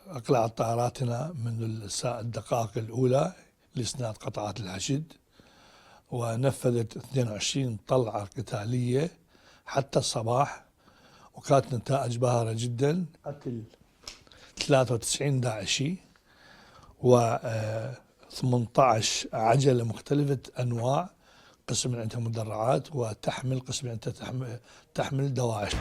أقلعت طائراتنا منذ الدقائق الأولى لإسناد قطعات الحشد، ونفذت 22 طلعة قتالية حتى الصباح، وكانت نتائج باهرة جدا: قتل 93 داعشي و 18 عجلة مختلفة أنواع، قسم من عندها مدرعات وتحمل، قسم من عندها تحمل دواعش.